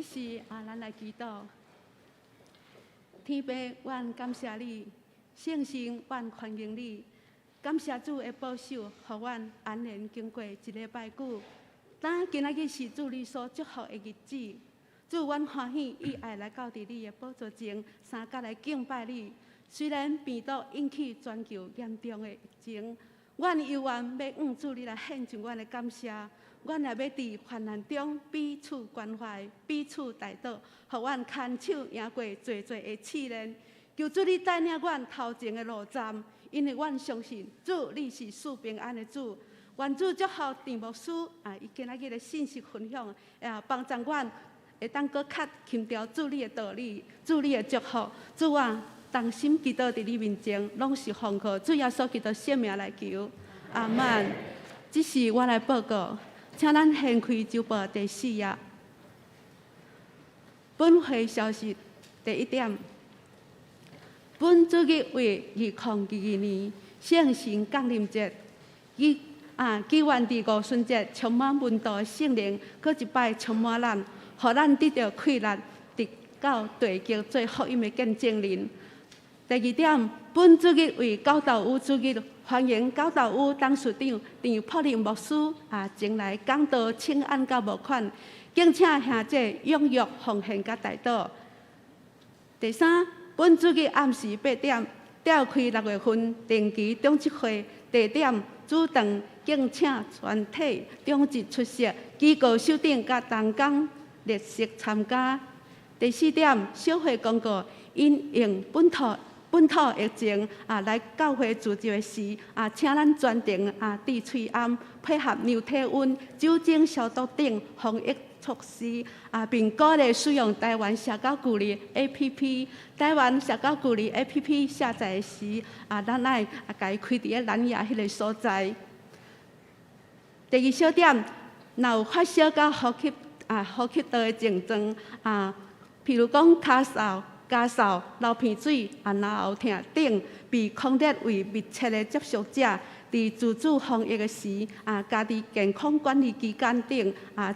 這時啊，咱來祈禱。天父，阮感謝你，聖神，阮歡迎你。感謝主的保守，予阮安然經過一禮拜久。當今仔日是主你所祝福的日子，主，阮歡喜以愛來到佇你的寶座前，相佮來敬拜你。雖然病毒引起全球嚴重的疫情，阮猶原欲向主你來獻上阮的感謝。阮也欲佇患難中彼此關懷、彼此代禱，予阮牽手贏過濟濟的試煉。求主你帶領阮頭前的路站，因為阮相信主你是賜平安的主。願主祝福鄭牧師啊，伊今仔日的信息分享，也幫助阮會當閣較強調主你的道理、主你的祝福。主啊，同心祈禱佇你面前，攏是奉靠主耶穌基督聖名來求。阿門。這是我來報告，請咱掀開週報第四頁。本會消息第一點，本主日為2022年聖神降臨節，伊啊，祈願佇五旬節充滿門徒的聖靈，閣一擺充滿咱，予咱得著氣力，直到地極做福音的見證人。第二點，本主日為教導與主日，歡迎教導與董事長鄭柏林牧師啊前來講道、請安佮募款，敬請兄弟踴躍奉獻佮代禱。第三，本主日暗時8點召開6月份定期長執會，地點主堂，敬請全體長執出席，機構首長佮同工列席參加。第四點，小會公告，因應本土疫情啊，來教會聚集的時啊，請咱全程啊，戴喙罨，配合量體溫、酒精消毒等防疫措施啊，並鼓勵使用台灣社交距離 APP。台灣社交距離 APP 下載時啊，咱愛啊，共伊開佇咧藍牙彼个所在。第二小點，若有發燒佮呼吸道的症狀啊，譬如講咳嗽、咳嗽、流鼻水、啊咽喉疼等，被匡列為密切的接觸者，佇自主防疫的時啊，家己健康管理期間等啊，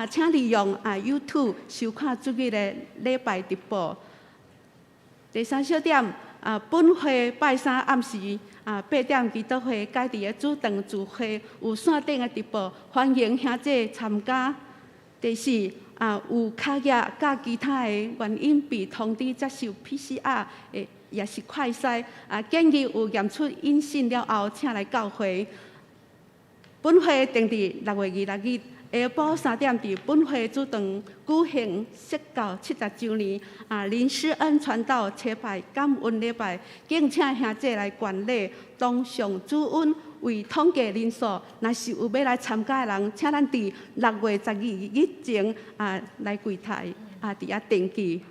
請利用啊 YouTube 收看主日的禮拜直播。第三小點啊，本會拜三暗時啊8點祈禱會改佇咧主堂聚會，有線頂的直播，歡迎兄弟參加。第四啊，有跤額佮其他的原因被通知接受 PCR 的，抑是快篩啊，建議有驗出陰性了後，請來教會。本會定佇6月26日下晡3點，佇本會主堂舉行釋教70週年啊林世恩傳道差派感恩禮拜，敬請兄弟來觀禮，同享主恩。為統計人數，若是有欲來參加的人，請咱佇6月12日前啊來櫃台啊佇遐登記。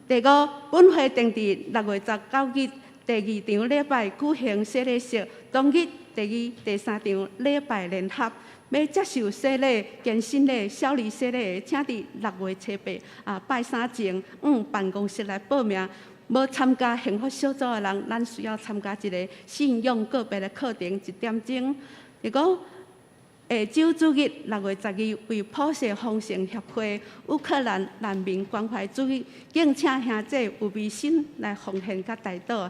第五，本會定佇6月19日第二場禮拜舉行洗禮式，當日第二、第三場禮拜聯合，欲接受洗禮、堅振禮、小兒洗禮的，請佇6月初八啊拜三前往辦公室來報名。無參加幸福小組的人，咱需要參加一个信仰告別的課程，一點鐘。如果下週主日6月12為普世豐盛協會烏克蘭難民關懷主日，敬請兄弟有微心來奉獻佮代禱。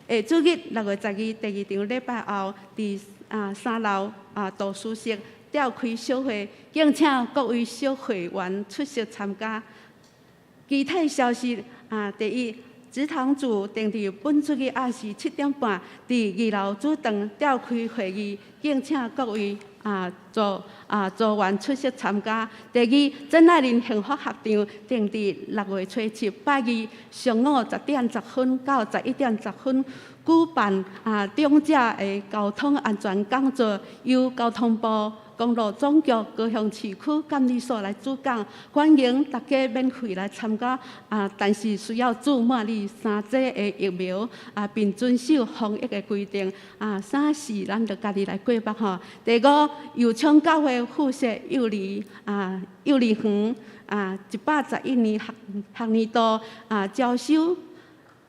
下主日六月十二第二場禮拜後，佇啊三樓啊圖書室召開小會，敬請各位小會員出席參加。其他消息啊，第一，植堂組定佇本主日暗時7點半，佇二樓主堂召開會議，敬請各位啊組啊組員出席參加。第二，曾愛玲幸福學堂定佇6月初七拜二上午10點10分到11點10分舉辦啊長者的交通安全講座，由交通部公路總局高雄市區監理所來主講，歡迎大家免費來參加。啊，但是需要注滿你三劑的疫苗，啊，並遵守防疫的規定。啊，啥事咱就家己來過目吼。第五，右昌教會附設幼兒園啊，111年學學年度啊招收。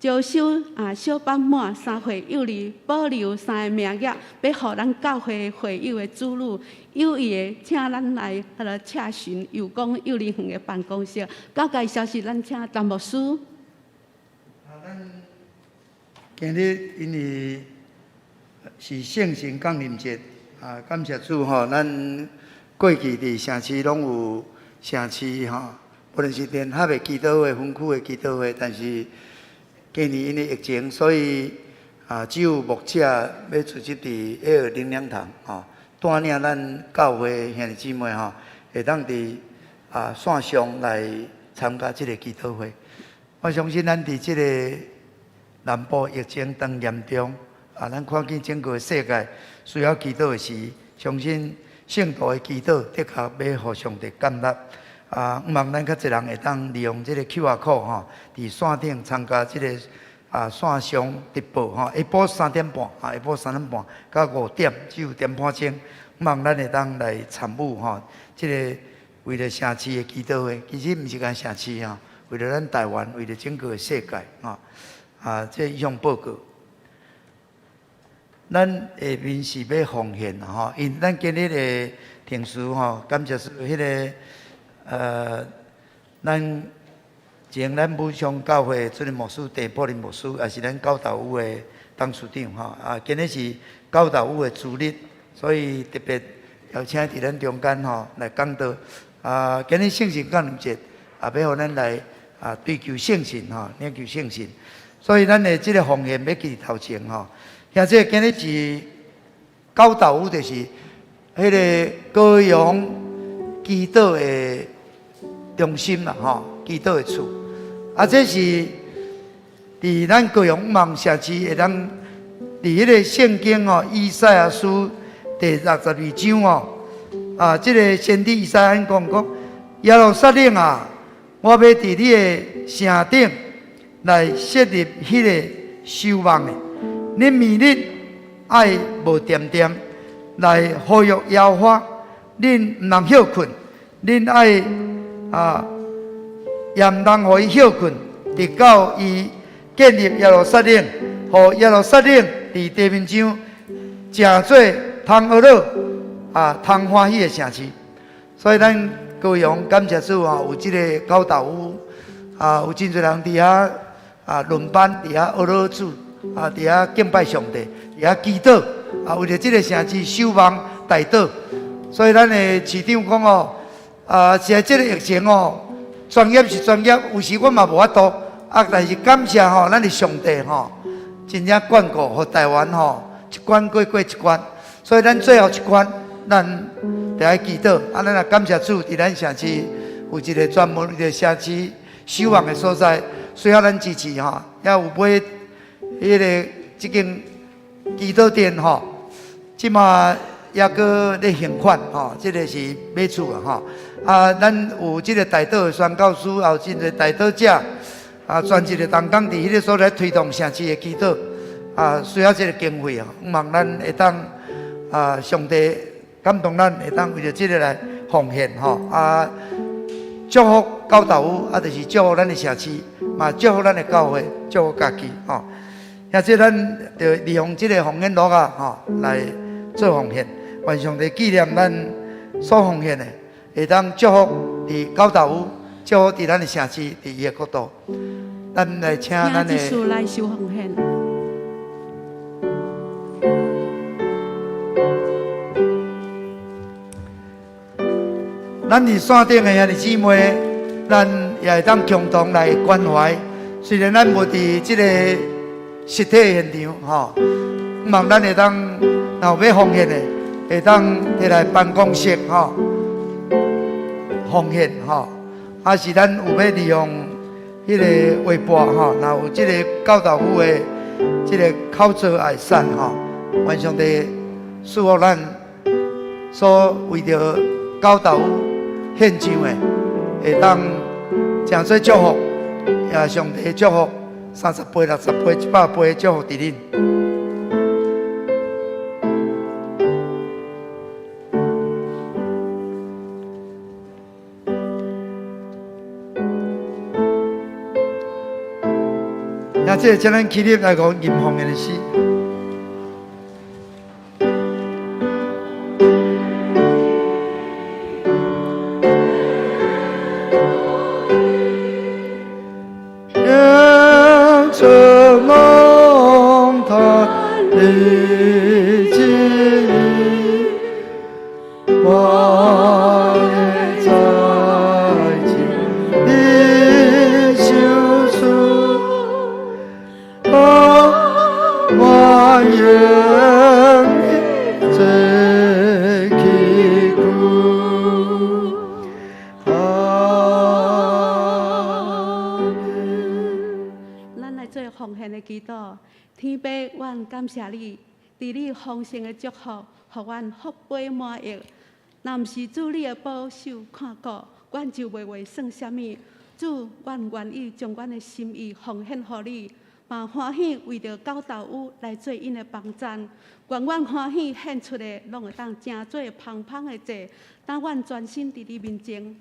招收啊小班滿3歲幼兒，保留三个名額，欲予咱教會會友的子女有意的，請咱來彼个洽詢祐光幼兒園的辦公室。較濟消息，咱請陳牧師。啊，咱今日因為是聖神降臨節啊，感謝主吼，咱過去佇城市攏有城市吼，無論是聯合的祈禱會、分區的祈禱會，但是今年因為疫情，所以啊，只有牧者欲組織佇愛爾靈糧堂吼，帶領咱教會兄弟姊妹吼，會當佇啊線上來參加這个祈禱會。我相信咱佇這个南部疫情當嚴重，啊，咱看見整個世界需要祈禱的時，相信聖徒的祈禱的確欲予上帝感納。啊，向望咱較濟人會當利用這个 QR code 吼，佇線頂參加這个啊線上直播吼，下晡三點半啊，下晡三點半到5點，只有點半鐘，向望咱會當來參與吼，這个為著城市的祈禱會，其實毋是干城市吼，為著咱台灣，為著整個世界吼，啊，這以上報告。咱下面是欲奉獻吼，因咱今日的停事吼，感謝是彼个。咱前咱武昌教會主任牧師鄭柏林牧師，也是咱教導有的董事長吼。啊，今日是教導有的主日，所以特別邀請佇咱中間吼來講道。啊，今日聖神降臨節，也欲予咱來啊追求聖神吼，領求聖神。所以咱的這个奉獻欲記佇頭前吼。兄弟，今日是教導有，就是彼个高雄祈禱的中心啦，吼，祈禱的厝，啊，這是佇咱高雄望城市會當佇彼个聖經吼，以賽亞書第62章吼，啊，這个先知以賽亞講講，耶路撒冷啊，我欲佇你的城頂來設立彼个守望的，恁暝日愛無恬恬來呼籲耶和華，恁毋通歇睏，恁愛。啊，也毋通予伊歇睏，直到伊建立耶路撒冷，予耶路撒冷佇地面上成做通呵咾啊，通歡喜的城市。所以咱高雄感謝主啊，有這个教導有啊，有真濟人佇遐啊輪班佇遐呵咾主啊，佇遐敬拜上帝，佇遐祈禱啊，為著這个城市守望代禱。所以咱的市長講哦。啊，是啊，這个疫情哦，專業是專業，有時我嘛無法度啊，但是感謝吼，咱的上帝吼，真正眷顧予台灣吼，一關過過一關，所以咱最後一關，咱著愛祈禱啊，咱也感謝主，佇咱城市有一个專門一个城市守望的所在，需要咱支持吼，也有買彼个這間祈禱殿吼，這馬猶閣咧還款吼，這个是買厝啊吼。啊，咱有這个代禱的宣教師，也有真濟代禱者，啊，全職的同工佇彼个所在推動城市的祈禱，啊，需要這个經費啊，望咱會當啊，上帝感動咱會當為著這个來奉獻吼，啊，祝福教導有，啊，就是祝福咱的城市，嘛祝福咱的教會，祝福家己吼。遐這咱就利用這个奉獻錄啊，吼，來做奉獻，願上帝紀念咱所奉獻的。會當祝福佇教導有，祝福佇咱的城市，佇伊的國度。咱來請咱的。來收奉獻。咱佇線頂的兄弟姊妹，咱也會當共同來關懷。雖然咱無佇這个實體現場，吼，望咱會當若有欲奉獻的，會當摕來辦公室，吼。奉獻吼，啊是咱有欲利用彼个微博吼，若有這个教導有的這个口座會使吼，願上帝賜福咱所為著教導有獻上的，會當成做祝福，也上帝祝福30倍、60倍、100倍祝福佇恁。兄這請咱起立來講吟奉獻的詩。迎出蒙他的旨意，我會在這裡受處，我願意這祈苦。阿們。咱來做奉獻的祈禱，天父，阮感謝你，佇你豐盛的祝福，予阮福杯滿溢。若毋是主你的保守看顧，阮就袂會算啥物。主，阮願意將阮的心意奉獻予你，嘛歡喜為著教導有來做𪜶的幫贊。願阮歡喜獻出的，攏會當成做芳香的祭。當阮專心佇你面前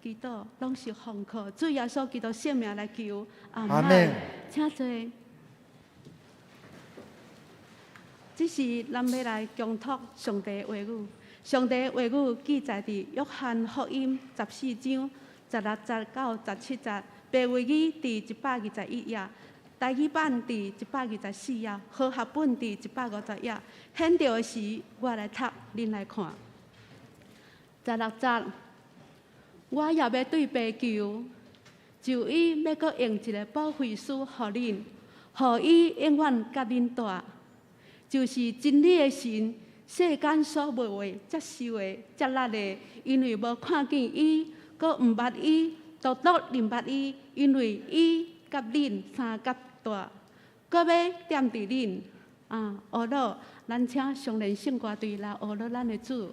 祈禱，攏是奉靠主耶穌基督聖名來求。阿阿們。請坐。這是咱欲來恭讀上帝的話語。上帝的話語記載佇約翰福音14章16節到17節，白話語佇121頁，台語版佇124頁，和合本佇150頁。顯著的時，我來讀，恁來看。十六節，我也欲對父求，就伊欲閣用一个保惠師予恁，予伊永遠佮恁蹛，就是真理的神，世間所袂會接受的、接納的，因為無看見伊，閣毋捌伊，獨獨認捌伊，因為伊佮恁相佮蹛，閣欲踮佇恁。啊，阿樂，咱請上聯聖歌隊來阿樂咱的主。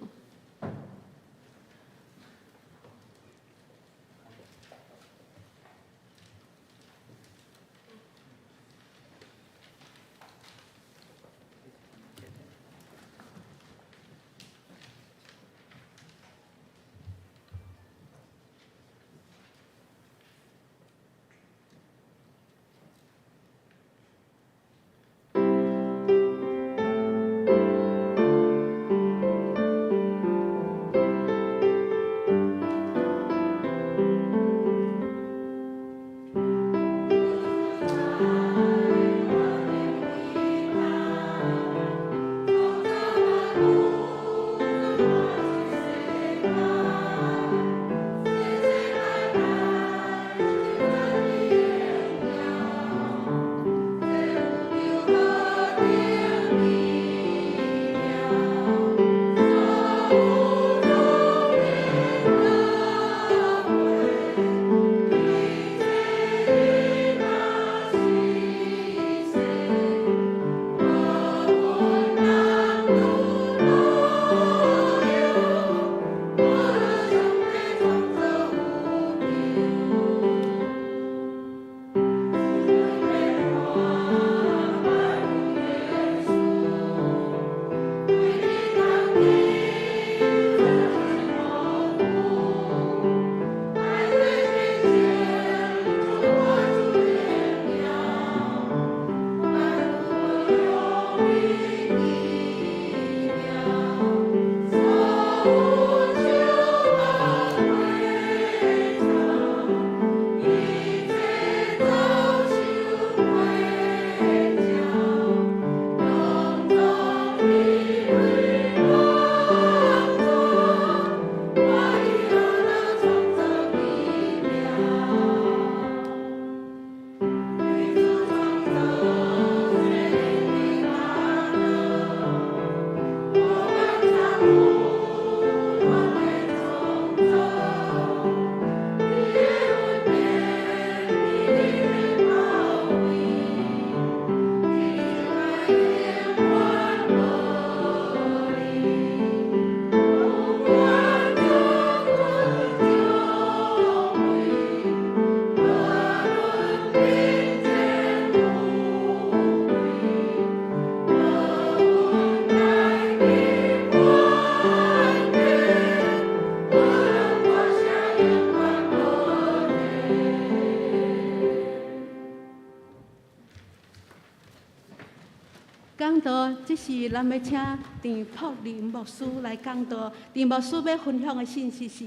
這時咱欲請鄭柏林牧師來講道。鄭牧師欲分享的信息是：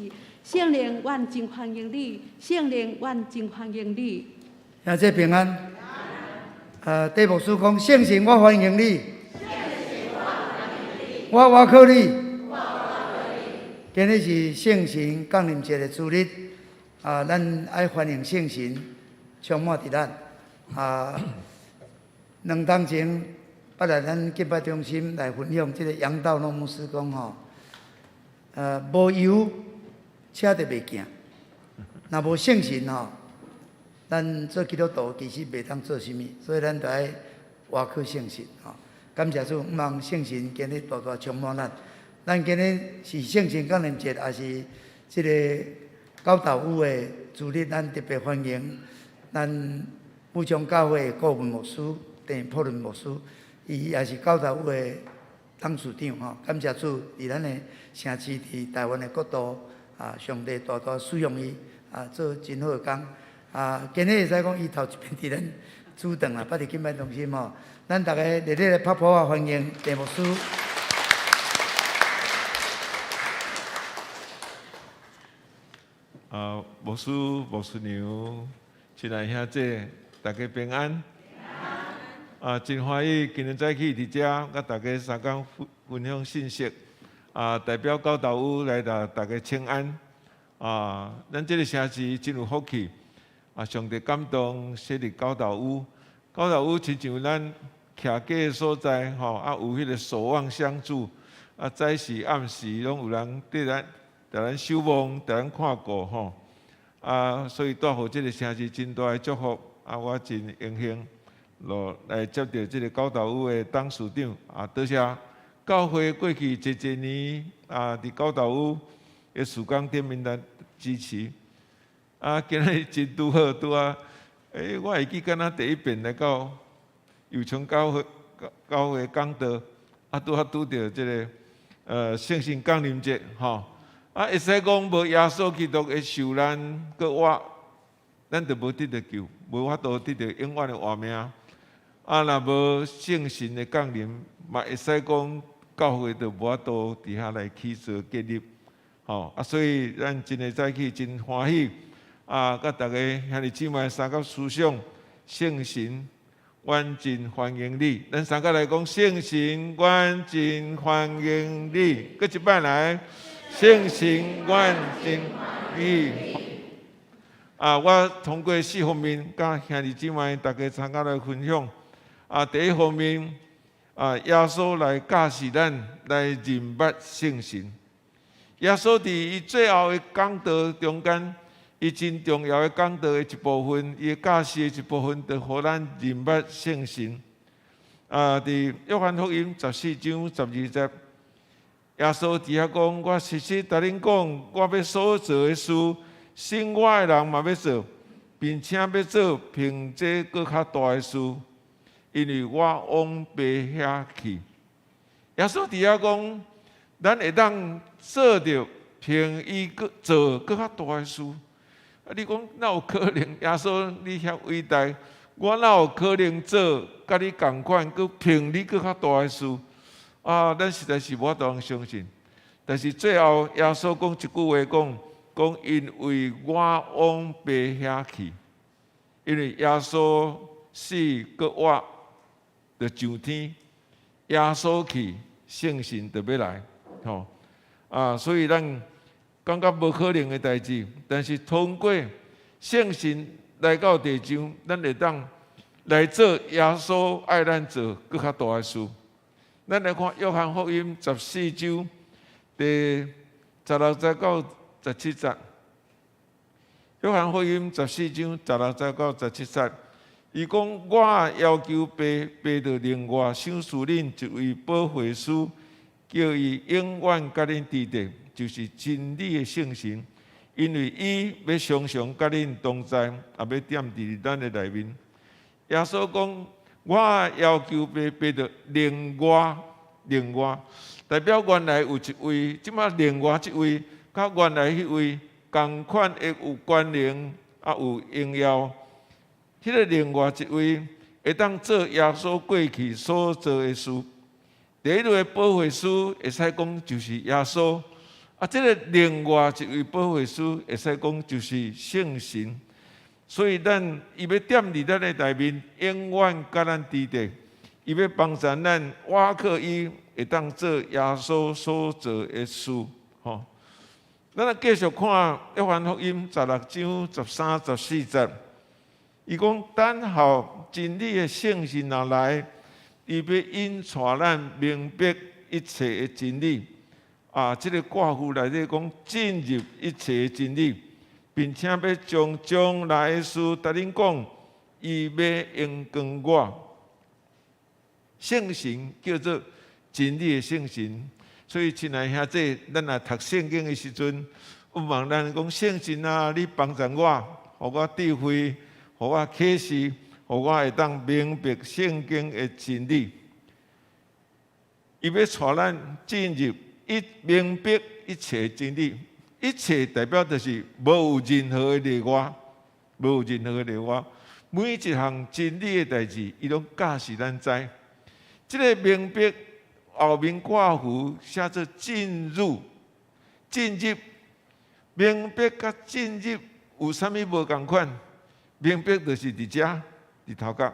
聖靈，阮真歡迎你；聖靈，阮真歡迎你。兄弟平安。戴牧師講，聖神，我歡迎你。我倚靠你。今日是聖神降臨節的主日，啊，咱愛歡迎聖神充滿佇咱。啊，2冬前，捌來咱敬拜中心來分享這个楊道農牧師講吼，無油車就袂行，若無聖神吼，咱做基督徒其實袂當做啥物，所以咱著愛倚靠聖神吼。感謝主，望聖神今日大大充滿咱。咱今日是聖神降臨節，也是這个教導有的主日，咱特別歡迎咱武昌教會的顧問牧師鄭柏倫牧師，伊也是教導有的董事長吼。感謝主，佇咱的城市，佇台灣的國度，啊，上帝大大使用伊啊，做真好的工。啊，今日會使講伊頭一遍佇咱主堂啊，捌佇敬拜中心吼，咱逐个熱烈來拍噗仔歡迎鄭牧師。啊，牧師、牧師娘，親愛兄姊，大家平安。啊，真歡喜今日早起佇遮，佮大家相共分享信息。啊，代表教導有來共大家請安。啊，咱這个城市真有福氣。啊！上帝感動設立教導有，教導有親像咱徛家的所在，吼啊，有彼个守望相助，啊，早時暗時攏有人綴咱，替咱守望，替咱看顧，吼啊，所以帶予這个城市真大的祝福，啊，我真榮幸，落來接著這个教導有的董事長，啊，多謝教會過去濟濟年啊，佇教導有的事工頂面來支持。啊，今日真拄好拄啊！欸，我會記敢若第一遍來到右昌教會教會講道，啊，拄好拄著這个聖神降臨節吼。啊，會使講無耶穌基督的受難閣活，咱就無得著救，無法度得著永遠的活命。啊，若無聖神的降臨，嘛會使講教會就無法度佇遐來起造建立。吼，啊，所以咱真的早起真歡喜。啊，佮大家兄弟姊妹相佮思想，聖神，阮真歡迎你。咱三個來講，聖神，阮真歡迎你。閣一擺來，聖神，阮真歡迎你。啊，我通過四方面，佮兄弟姊妹大家參加來分享。啊，第一方面，啊，耶穌來教示咱來認捌聖神。耶穌佇伊最後的講道中間，伊真重要的講道的一部分，伊的教示的一部分，就予咱認捌聖神。啊，佇約翰福音14章12節，耶穌佇遐講：我實實共恁講，我欲所做的事，信我的人嘛欲做，並且欲做比這閣較大的事，因為我往爸遐去。耶穌佇遐講，咱會當做著比伊閣做閣較大的事。啊！你講哪有可能？耶穌，你遐偉大，我哪有可能做佮你仝款，閣比你閣較大的事？啊！咱實在是無法度相信。但是最後，耶穌講一句話，講講因為我往爸遐去，因為耶穌死閣活，就上天，耶穌去，聖神就欲來，吼啊！所以咱感覺無可能的代誌，但是通過聖神來到地上，咱會當來做耶穌愛咱做閣較大的事。咱來看約翰福音14章第16節到17節。約翰福音十四章十六節到十七節，伊講：我要求爸，爸就另外賞賜恁一位保惠師，叫伊永遠佮恁佇咧，就是真理的聖神，因為伊欲常常佮恁同在，也欲踮佇咱的內面。耶穌講：我要求爸，爸就另外另外，代表原來有一位，這擺另外這位，佮原來彼位仝款的有權能，也有榮耀。彼个另外一位會當做耶穌過去所做的事。第一位保惠師會使講就是耶穌，啊，這个另外一位保惠師會使講就是聖神。所以咱伊欲踮佇咱的內面，永遠佮咱佇咧。伊欲幫助咱，倚靠伊會當做耶穌所做的事。吼，咱來繼續看約翰福音16章13、14節，伊講等候真理的聖神若來，伊欲引帶咱明白一切的真理。啊，這个括弧內底講進入一切的真理，並且欲將將來的事共恁講，伊欲榮光我。聖神叫做真理的聖神，所以親愛兄弟，咱若讀聖經的時陣，有望咱講聖神啊，你幫助我，予我智慧，予我啟示，予我會當明白聖經的真理。伊欲帶咱進入一明白一切真理，一切代表就是無有任何的例外，無有任何的例外。每一項真理的代誌，伊攏教示咱知。這个明白後面括弧寫做進入、進入，明白佮進入有啥物無仝款？明白就是佇遮，佇頭殼，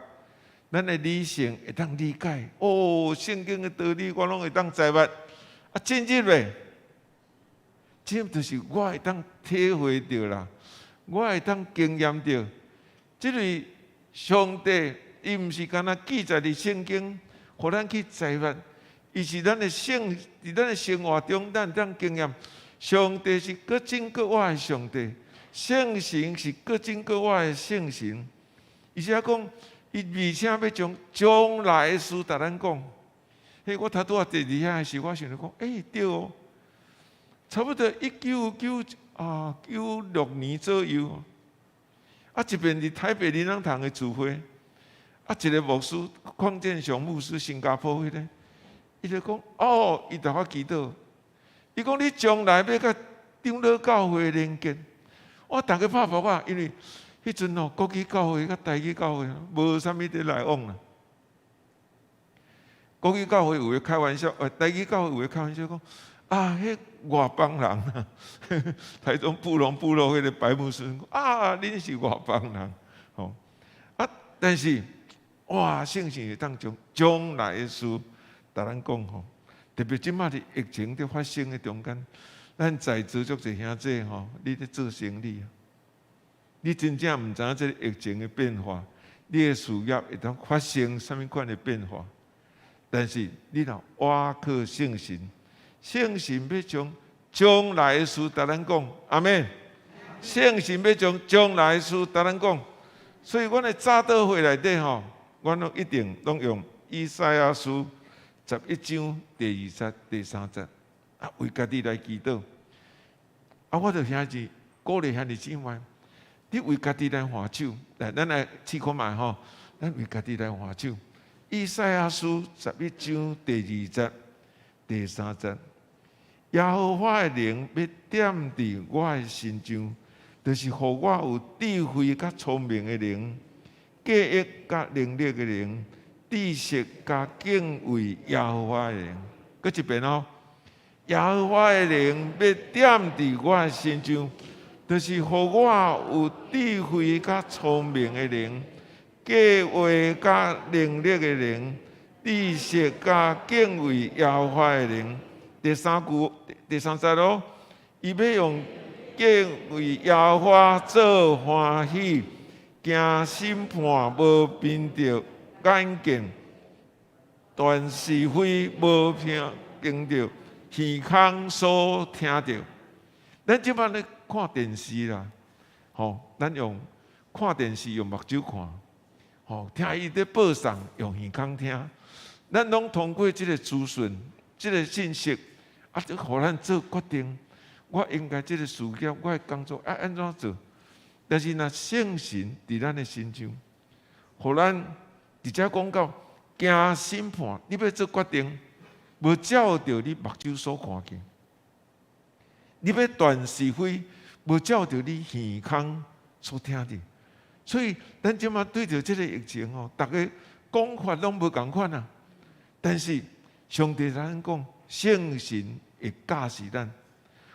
咱的理性會當理解。哦，聖經的道理我攏會當知捌。啊，進入咧，進入就是我會當體會著啦，我會當經驗著。這位上帝，伊毋是干焦記載佇聖經，予咱去知捌，伊是咱的生，佇咱的生活中，咱當經驗，上帝是閣真閣活的上帝，聖神是閣真閣活的聖神。伊寫講，伊而且欲將將來的事共咱講。彼我頭拄仔佇遐的時，我想著講，欸，對哦，差不多一九九啊九六年左右，啊，一遍佇台北靈糧堂的聚會。啊，一个牧師鄺建雄牧師，新加坡彼个，伊就講，哦，伊共我祈禱，伊講你將來欲佮長老教會連結，我逐家拍噗仔，因為彼陣哦，國語教會佮台語教會無啥物佇來往啦。國語教會有的開玩笑，台語教會有的開玩笑講，啊，彼外邦人，台中布農部落彼个白牧師，啊，恁是外邦人，吼，啊，但是。哇！聖神會當將將來的事，共咱講吼，特別這馬佇疫情佇發生的中間，咱在座足濟兄弟吼，你咧做生意，你真正毋知影這个疫情的變化，你的事業會當發生啥物款的變化。但是你若倚靠聖神，聖神欲將將來的事共咱講，阿們。聖神欲將將來的事共咱講，所以阮的早禱會內底吼。阮攏一定攏用以賽亞書11章第二節、第三節啊，為家己來祈禱。啊，我就兄弟鼓勵兄弟姊妹，你為家己來換手，來，咱來試看覓吼，咱為家己來換手。以賽亞書十一章第二節、第三節，耶和華的靈欲踮佇我的身上，就是予我有智慧佮聰明的靈。計劃佮能力的靈，知識佮敬畏耶和華的靈。閣一遍哦，耶和華的靈欲踮佇我的身上，就是予我有智慧佮聰明的靈，計劃佮能力的靈，知識佮敬畏耶和華的靈。第三句，第三節咯，伊欲用敬畏耶和華做歡喜。行審判無憑著眼見，斷是非無憑憑著耳孔所聽著。咱這擺咧看電視啦，吼，咱用看電視用目睭看，吼，聽伊咧播送用耳孔聽，咱攏通過這个資訊、這个信息，啊，這予咱做決定。我應該這个事業，我的工作愛按怎做？但是若聖神佇咱的身上，予咱直接講到行審判，你欲做決定，無照著你目睭所看見；你欲斷是非，無照著你耳孔所聽著。所以，咱這馬對著這个疫情吼，逐家講法攏無仝款啊。但是上帝咱講，聖神會教示咱，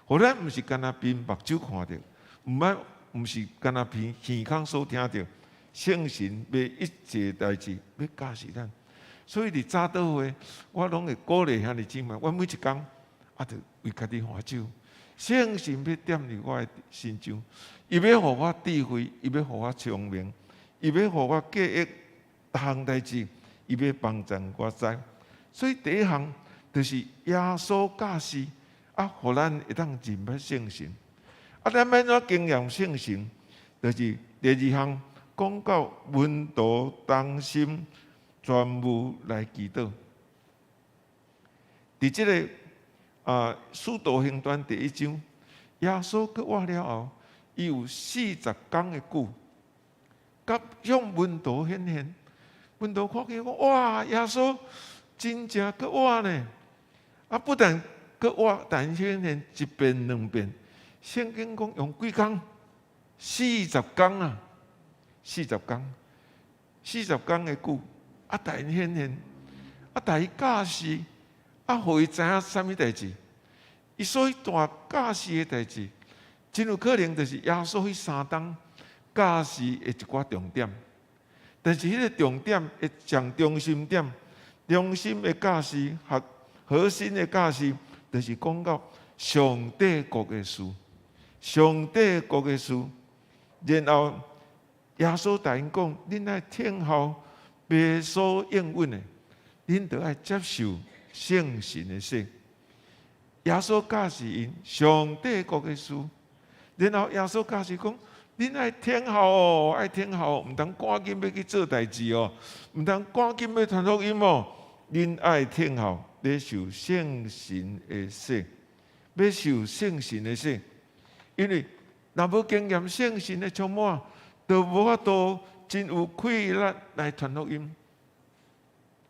予咱毋是干焦憑目睭看著，毋捌毋是干焦憑耳孔所聽著，聖神欲一切代誌欲教示咱。所以佇早禱會，我攏會鼓勵兄弟姊妹，我每一工啊，就為家己還手。聖神欲踮佇我的身上，伊欲予我智慧，伊欲予我聰明，伊欲予我記憶逐項代誌，伊欲幫助我知。所以第一項就是耶穌教示啊，予咱會當認捌聖神。啊，咱欲按怎經驗聖神？就是第二項講到門徒同心全務來祈禱。佇這个啊，使徒行傳第一章，耶穌復活了後，伊有四十工的久，佮向門徒顯現。門徒看見講：哇，耶穌真正復活呢！啊，不但復活，但顯現一遍兩遍。聖經講用幾工？四十工啊，四十工，四十工的久，啊，但顯現，啊，共伊教示。啊，予伊知影啥物代誌？伊所以大教示的代誌，真有可能就是耶穌彼三冬教示的一寡重點。但是彼个重點的上中心點，中心的教示和核心的教示，就是講到上帝國的事，上帝國的事。然後耶穌共𪜶講：恁愛聽候父所應允的，恁著愛接受聖神的洗。耶穌教示𪜶上帝國的事，然後耶穌教示講：恁愛聽候哦，愛聽候，毋通趕緊欲去做代誌哦，毋通趕緊欲傳福音哦。恁愛聽候，欲受聖神的洗，欲受聖神的洗，因為若無經驗聖神的充滿，就無法度真有氣力來傳福音。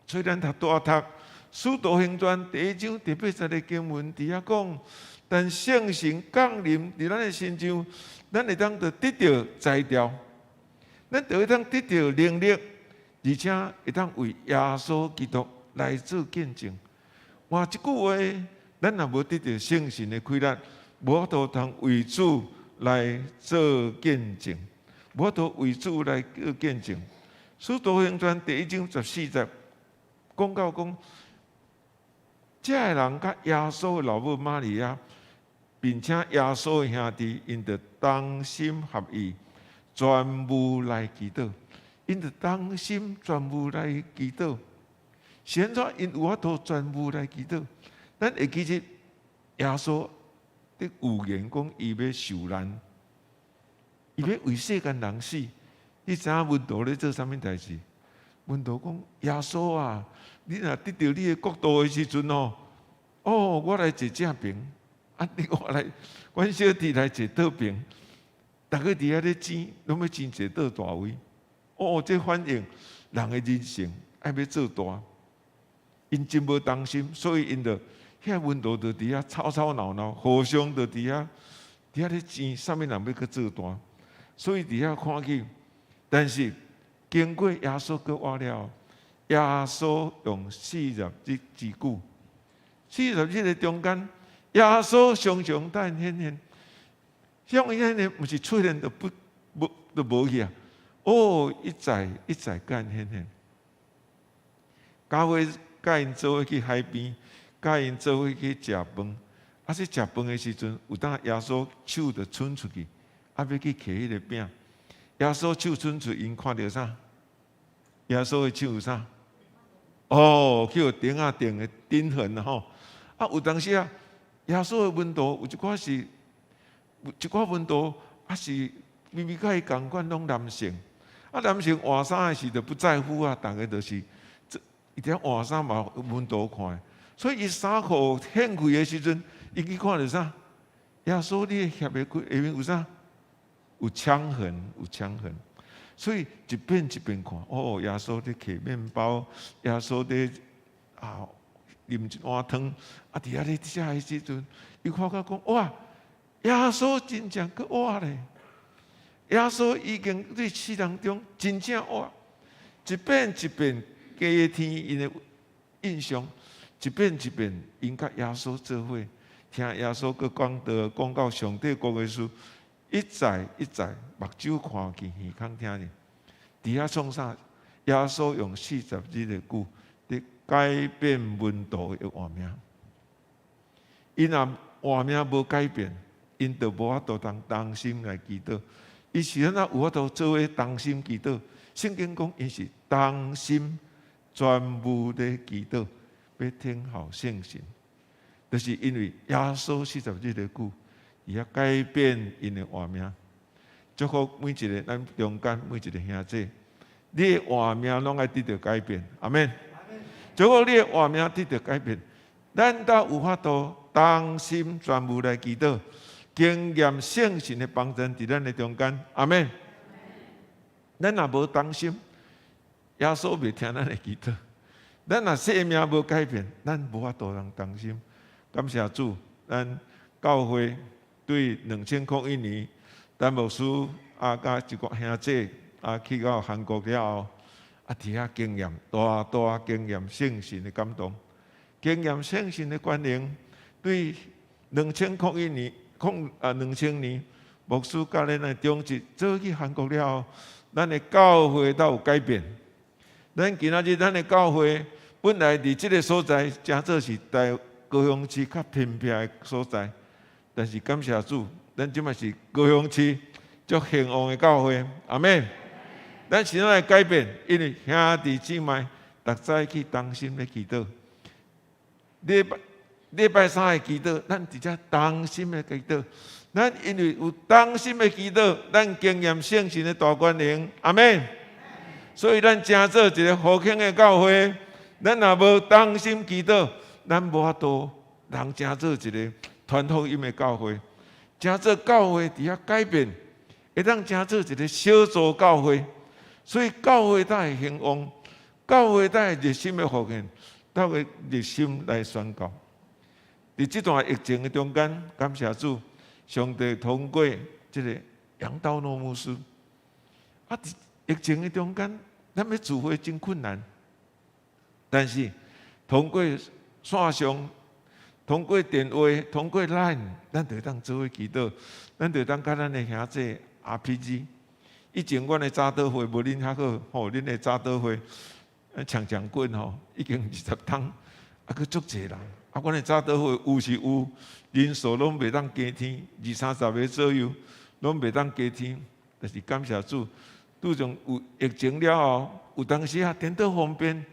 所以咱讀拄仔讀《使徒行傳》第一章第八節的經文，佇遐講，但聖神降臨佇咱的身上，咱會當著得著才調，咱就會當得著能力，而且會當為耶穌基督來做見證。換一句話，咱若無得著聖神的氣力，無法度通為主來做見證，無法度為主來做見證。使徒行傳第一章14節講到講，這个人佮耶穌的老母瑪利亞，並且耶穌的兄弟，𪜶就同心合意，全務來祈禱。𪜶就同心全務來祈禱。是按怎𪜶有法度全務來祈禱？咱會記得耶穌佇預言講，伊欲受難，伊欲為世間人死。你知影門徒咧做啥物代誌？門徒講：耶穌啊，你若得著你的國度的時陣哦，哦，我來坐正爿，啊，你我來，阮小弟來坐倒爿，逐家佇遐咧爭，攏欲爭坐倒大位。哦，這反映人的人性愛欲做大，𪜶真無同心，所以𪜶就遐門徒就佇遐吵吵鬧鬧，互相就佇遐咧爭，啥物人欲去做大，所以佇遐看見，但是經過耶穌復活了，耶穌用四十日之久，四十日的中間，耶穌常常帶顯現，向伊顯現，毋是出現就不無就無去啊！哦，一再一再共𪜶顯現，教會佮𪜶做伙去海邊，佮𪜶做伙去食飯，啊，去食飯的時陣，有當耶穌手就伸出去，啊，欲去揢彼个餅。耶穌手伸出，𪜶看著啥？耶穌的手有啥？哦，去予釘仔釘的釘痕吼。啊，有當時啊，耶穌的門徒有一寡是，有一寡門徒啊是明明佮伊仝款攏男性，啊男性換衫的時就不在乎啊，逐家就是這伊佇遐換衫嘛，門徒看，所以伊衫褲掀開的時陣，伊去看著啥？耶穌你的額的下面有啥？有槍痕，有槍痕。所以一遍一遍看，哦，耶穌佇揢麵包，耶穌佇啊啉一碗湯，啊佇遐咧食的時陣，伊發覺講哇，耶穌真正閣活咧！耶穌已經佇死人中真正活，一遍一遍加添𪜶的印象，一遍一遍，𪜶佮耶穌做伙，聽耶穌閣講道，講到上帝國的事，一再一再，目睭看見，耳孔聽見。佇遐創啥？耶穌用四十日的久，佇改變門徒的活命。𪜶若活命無改變，𪜶就無法度通同心來祈禱。伊是按怎有法度做伙同心祈禱？聖經講，𪜶是同心專務咧祈禱，欲等候聖神，就是因為耶穌四十日的久，伊遐改變𪜶的活命。祝福每一个咱中間每一个兄弟，你的活命攏愛得著改變，阿們。祝福你的活命得著改變，咱才有法度同心專務來祈禱，經驗聖神的幫助佇咱的中間，阿們。咱若無同心，耶穌袂聽咱的祈禱。咱若生命無改變，咱無法度通同心。感謝主，咱教會對2001年，陳牧師啊，佮一寡兄弟啊去到韓國了後，啊佇遐經驗大大經驗聖神的感動，經驗聖神的權能。對2001年空啊2000年，牧師佮咱的長執做去韓國了後，咱的教會都有改變。咱今仔日咱的教會本來佇這个所在，誠做是台高雄市較偏僻的所在，但是感謝主，咱這擺是高雄市足興旺的教會，阿們。咱是按怎來改變？因為兄弟姊妹逐早起同心咧祈禱。禮拜禮拜三的祈禱，咱佇遮同心的祈禱。咱因為有同心的祈禱，咱經驗聖神的大權能，阿們。所以咱成做一个復興的教會，咱若無同心祈禱，咱無法度通成做一个傳福音的教會。成做教會佇遐改變，會當成做一个小組教會。所以教會才會興旺，教會才會熱心的奉獻，才會熱心來宣教。佇這段疫情的中間，感謝主，上帝通過這个楊道諾牧師。啊，佇疫情的中間，咱欲聚會真困難，但是通過線上、通過電話、通過 Line，咱就會當做伙祈禱，咱就會當佮咱的兄弟 RPG。以前阮的早禱會無恁遐好，吼，恁的早禱會長長滾吼，已經20冬，啊，閣足濟人。啊，阮的早禱會有是有，人數攏袂當加添，二三十个左右，攏袂當加添。但是感謝主，拄從有疫情了後，有當時啊，顛倒方便。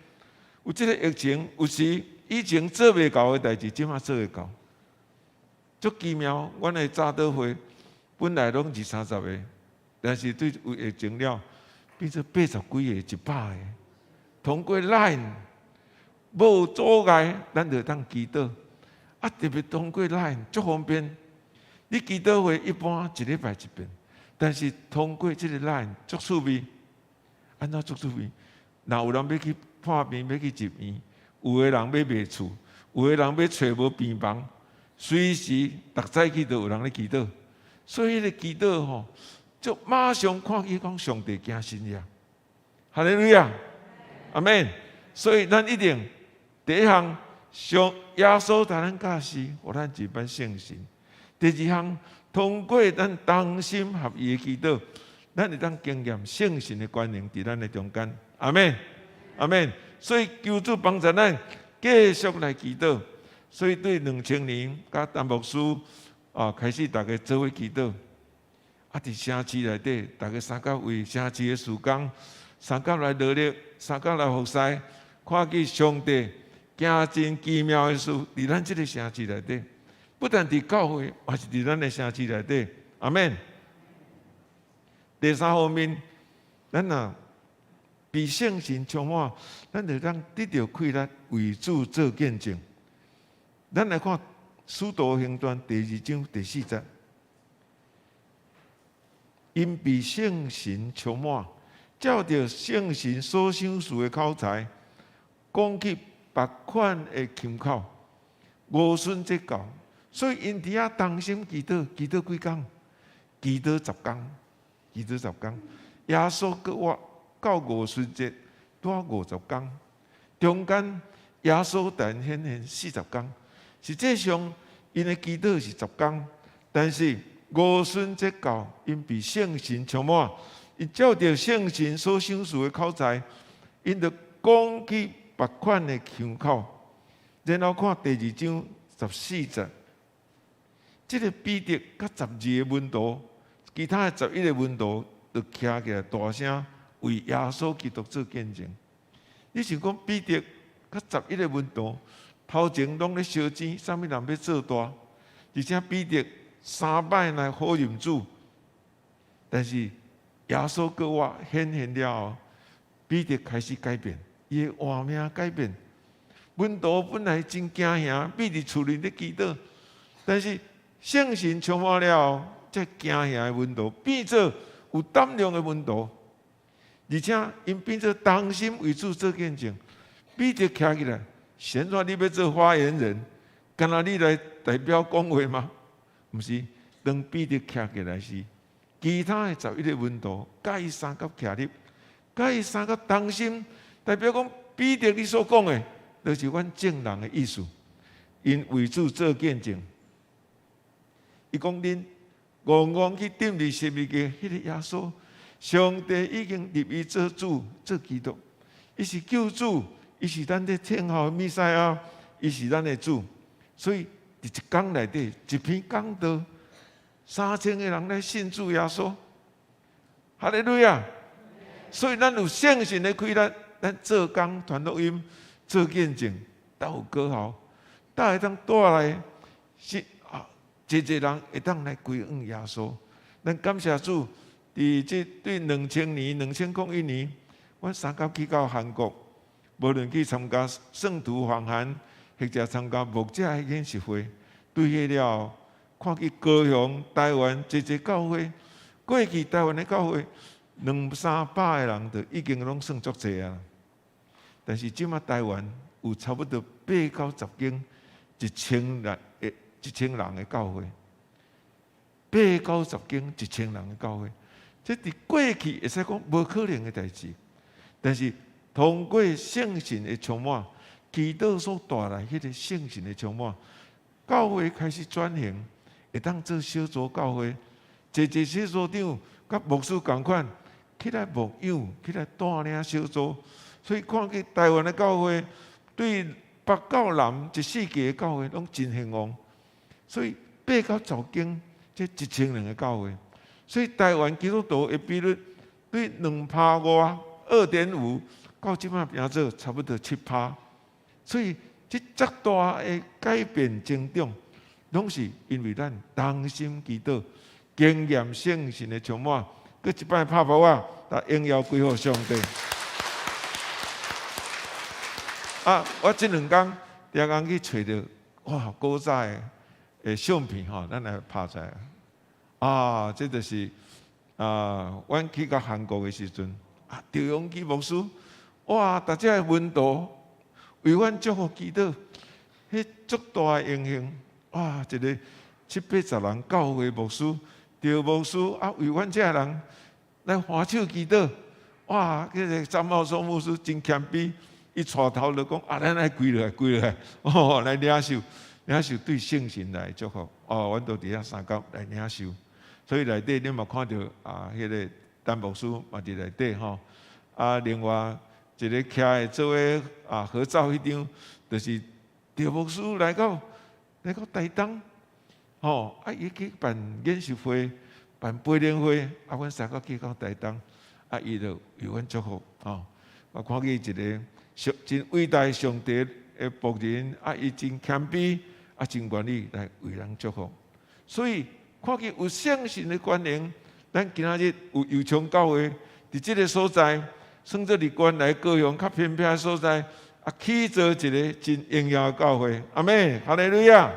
有這个疫情，有時以前做袂到的代誌，這馬做會到。足奇妙，阮的早禱會本來攏二三十个。但是對有疫情了，變做八十幾个、100个，通過 Line 無阻礙，咱就當祈禱。啊，特別通過 Line 足方便。你祈禱會一般一禮拜一遍，但是通過這个 Line 足趣味。按怎足趣味？若有人欲去破病，欲去入院，有的人欲賣厝，有的人欲揣無病房，隨時逐早起都有人咧祈禱。所以彼个祈禱吼，就馬上看見講上帝行神跡，哈利路亞，阿們。所以咱一定第一項，上耶穌予咱教示，予咱一般聖神。第二項，通過咱同心合意的祈禱，咱會當經驗聖神的權能佇咱的中間。阿們，阿們。所以求主幫助咱繼續來祈禱。所以對2000年，佮陳牧師啊開始逐家做伙祈禱。啊！佇城市內底，逐家相佮為城市的事工，相佮來努力，相佮來服侍，看見上帝行真奇妙的事，佇咱這个城市內底，不但佇教會，也是佇咱的城市內底。阿們。第三方面，咱若被聖神充滿，咱就當得著氣力為主做見證。咱來看《使徒行傳》第二章第四節。𪜶被聖神充滿，照著聖神所賞賜的口才，講起別款的親口。五旬節到，所以𪜶佇遐同心祈禱，祈禱幾工？祈禱十工，祈禱十工。耶穌閣活到五旬節，拄好50工。中間耶穌但顯現40工，實際上𪜶的祈禱是十工，但是五旬節到，𪜶被聖神充滿，𪜶照著聖神所賞賜的口才，𪜶就講起別款的腔口。然後看第二章十四節，這个彼得佮12個門徒，其他的11個門徒就徛起來大聲為耶穌基督做見證。你想講彼得佮11個門徒頭前攏咧相爭，啥物人欲做大？而且彼得三擺來否認主，但是耶穌閣活顯現了後，彼得開始改變，伊的活命改變。門徒本來真驚嚇，覕佇厝裡咧祈禱，但是聖神充滿了後，這驚嚇的門徒變做有膽量的門徒，而且𪜶變做同心為主做見證。彼得徛起來，現在你欲做發言人，敢若你來代表講話嗎？毋是，當彼得徛起來時，其他的11個門徒佮伊相佮徛立，佮伊相佮同心，代表講彼得你所講的，就是阮眾人的意思。𪜶為主做見證，伊講恁戇戇去釘佇十字架彼个耶穌，上帝已經立伊做主、做基督，伊是救主，伊是咱咧等候的彌賽亞，伊是咱的主。所以佇一工內底，一篇講道，3000個人來信主耶穌，哈利路亞！所以咱有聖神的氣力，咱做工傳福音、做見證，都有果效，都會當帶來是啊，濟濟人會當來歸向耶穌。咱感謝主，佇這對2000年、2001年，阮三甲去到韓國，無論去參加聖徒訪韓，或者參加牧者的研習會，對彼了後，看見高雄、台灣濟濟教會，過去台灣的教會兩三百個人就已經攏算足濟啊。但是這馬台灣有差不多八九十間1000人的教會，八九十間一千人的教會，這佇過去會使講無可能的代誌。但是通過聖神的充滿，祈禱所帶來彼个聖神的充滿，教會開始轉型，會當做小組教會，濟濟小組長佮牧師仝款起來牧養，起來帶領小組。所以看見台灣的教會對北到南一四界的教會攏真興旺，所以八九十間這一千人的教會，所以台灣基督徒的比率對2趴外2.5到這馬變做差不多7趴，所以這遮大的改變增長，攏是因為咱同心祈禱、經驗聖神的充滿，閣一擺拍噗仔，來榮耀歸予上帝。啊！我這兩工常常去揣著哇，古早的相片吼，咱來拍出來。啊，這就是啊，阮去到韓國的時陣，啊，趙永基牧師，哇，逐隻門徒為阮祝福祈禱，彼足大的榮幸，哇，一个七八十人教會牧師，趙牧師啊，為阮這人來揮手祈禱，哇，彼个張茂松牧師真謙卑。伊帶頭就講啊，咱愛跪落來，跪落來，哦，來領受，領受對聖神來祝福。哦，阮都佇遐相佮來領受。所以內底你嘛看著啊，彼个陳牧師嘛佇內底吼。啊，另外一个徛的做伙啊合照彼張，就是趙牧師來到台東，吼啊，伊去辦研習會、辦培靈會，啊，阮相佮去到台東，啊，伊就為阮祝福，吼。我看見一个上真偉大上帝的僕人，啊，伊真謙卑，啊，真願意來為人祝福。所以看見有聖神的權能，咱今仔日有右昌教會佇這个所在，算做佇關內高雄較偏僻的所在，啊，起造一个真榮耀的教會。阿們，哈利路亞。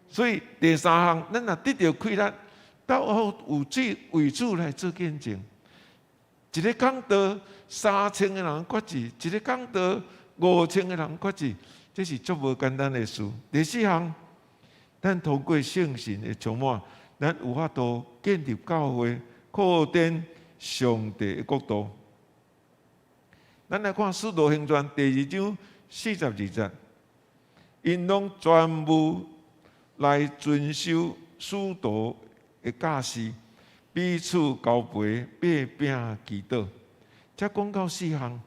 所以第三項，咱若得著氣力，到後有主為主來做見證。一个講道3000個人決志，一个講道5000個人決志，這是足無簡單的事。第四項，咱通過聖神的充滿，咱有法度建立教會，擴展上帝的國度。咱來看《使徒行傳》第二章42節，𪜶攏全部來遵守使徒的教示，彼此交陪，擘餅祈禱。遮講到四項，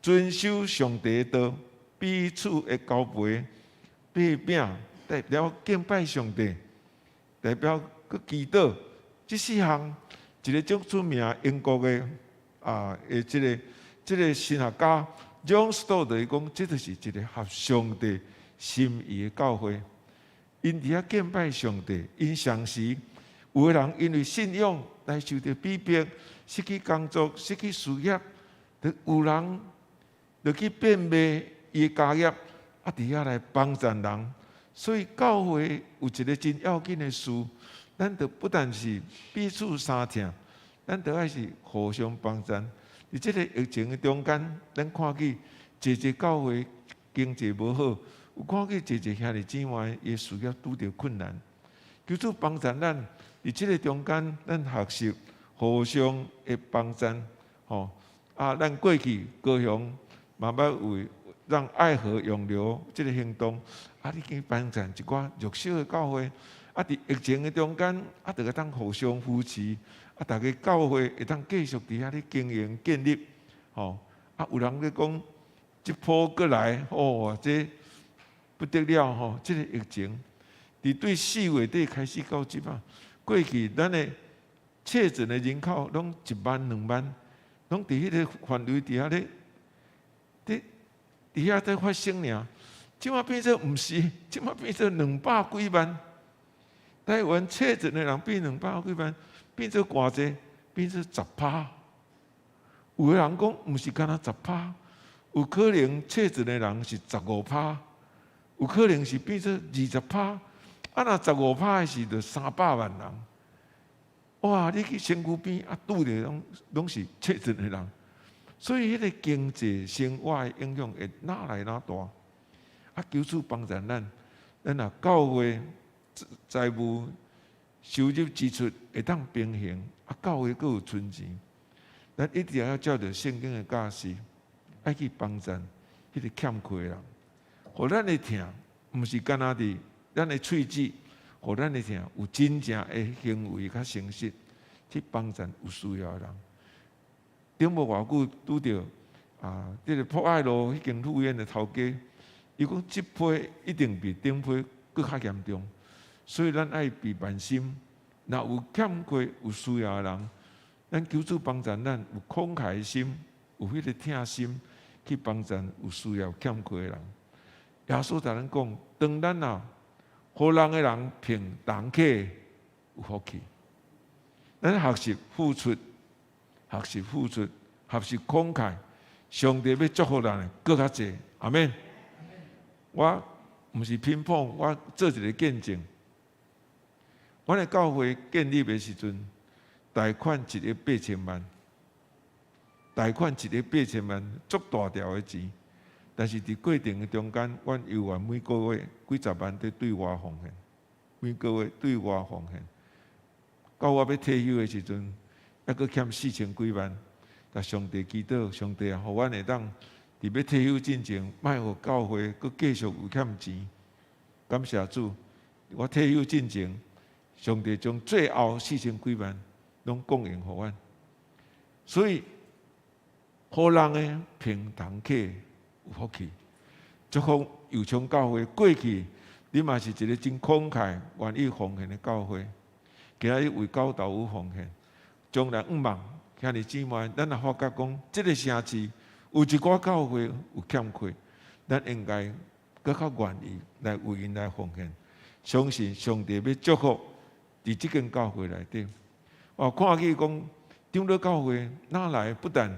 遵守上帝的道，彼此的交陪，擘餅代表敬拜上帝，代表閣祈禱。這四項，一个足出名英國的啊，的這個神學家 John Stott 就是講，這就是一个合上帝心意的教會。𪜶佇遐敬拜上帝，𪜶相時有的人因為信仰來受著逼迫，失去工作、失去事業，就有人就去變賣伊的家業，啊，佇遐來幫贊人。所以教會有一个真要緊的事，咱就不但是彼此相疼，咱著愛是互相幫贊。佇這个疫情的中間，咱看見濟濟教會經濟無好，有看見濟濟兄弟姊妹伊的事業拄著困難，求主幫助咱佇這个中間，咱學習互相的幫贊，吼啊！咱過去高雄嘛捌為讓愛河湧流這个行動，啊，你去幫贊一寡弱小的教會，啊，佇疫情的中間，啊，就會當互相扶持，啊，逐家教會會當繼續佇遐咧經營建立，吼啊，有人咧講，這波過來，哦，這不得了吼！這个疫情，佇對4月底開始到這擺，過去咱的確診的人口攏1萬2萬，攏佇彼个範圍佇遐咧，佇遐在發生爾。這擺變做毋是，這擺變做200幾萬。台灣確診的人變200幾萬，變做偌濟，變做十趴。有的人講毋是干焦十趴，有可能確診的人是15趴。有可能是變做20趴，啊，若十五趴的時就300萬人。哇！你去身軀邊啊，拄著攏是確診的人，所以彼个經濟生活的影響會愈來愈大。啊，求主幫助咱，咱若教會財務收入支出會當平衡，啊，教會閣有存錢，咱一定要照著聖經的教示，愛去幫贊彼个欠缺的人。予咱的疼，毋是干焦佇咱的喙舌，予咱的疼有真正的行為較誠實，去幫贊有需要的人。頂無偌久拄著啊，這个博愛路彼間戲院的頭家，伊講這批一定比頂批閣較嚴重，所以咱愛備萬心，若有欠缺有需要的人，咱求主幫助咱有慷慨的心，有彼个疼心去幫贊有需要欠缺的人。耶穌共咱講，當咱啊，予人的人憑同客有福氣。咱學習付出，學習付出，學習慷慨，上帝欲祝福咱的閣較濟。阿們。我毋是偏頗，我做一个見證。阮的教會建立的時陣，貸款1億8千萬，貸款1億8千萬，足大條的錢。但是佇過程的中間，阮猶原每個月幾十萬佇對外奉獻，每個月對外奉獻。到我欲退休的時陣，猶閣欠4千幾萬。共上帝祈禱，上帝啊，予阮會當佇欲退休進前，莫予教會閣繼續有欠錢。感謝主，我退休進前，上帝將最後四千幾萬攏供應予阮。所以，予人的憑同客有福氣，祝福右昌教會過去，你嘛是一个真慷慨、願意奉獻的教會。今仔日為教導有奉獻，將來向望兄弟姊妹，咱若發覺講，這个城市有一寡教會有欠缺，咱應該閣較願意來為𪜶來奉獻。相信上帝欲祝福佇這間教會內底。我看見講長老教會哪來不但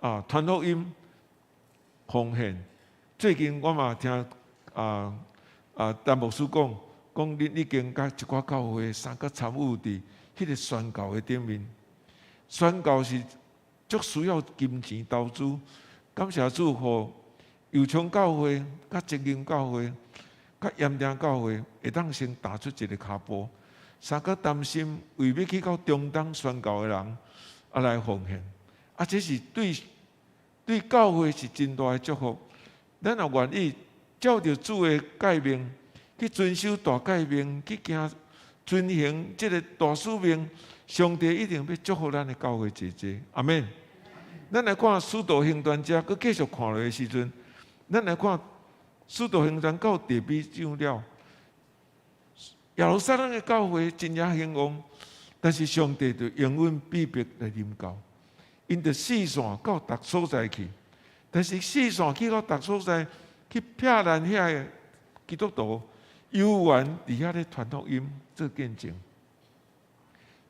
啊傳福音奉獻，最近我嘛聽陳牧師講，講恁已經佮一寡教會相佮參與佇彼个宣教的頂面。宣教是足需要金錢投資，感謝主，予右昌教會、佮精英教會、佮鹽埕教會會當先踏出一个跤步，相佮擔心為欲去到中東宣教的人啊來奉獻，啊，這是對教會是真大的祝福。咱若願意照著主的誡命去遵守大誡命，去行遵行這个大使命，上帝一定欲祝福咱的教會濟濟。阿們。咱來看《使徒行傳》遮，閣繼續看落的時陣，咱來看《使徒行傳》到第尾章了，耶路撒冷的教會真正興旺，但是上帝就應允彼得來臨到，𪜶就四散到逐所在去，但是四散去到逐所在去避難遐的基督徒，猶原佇遐咧傳福音做見證。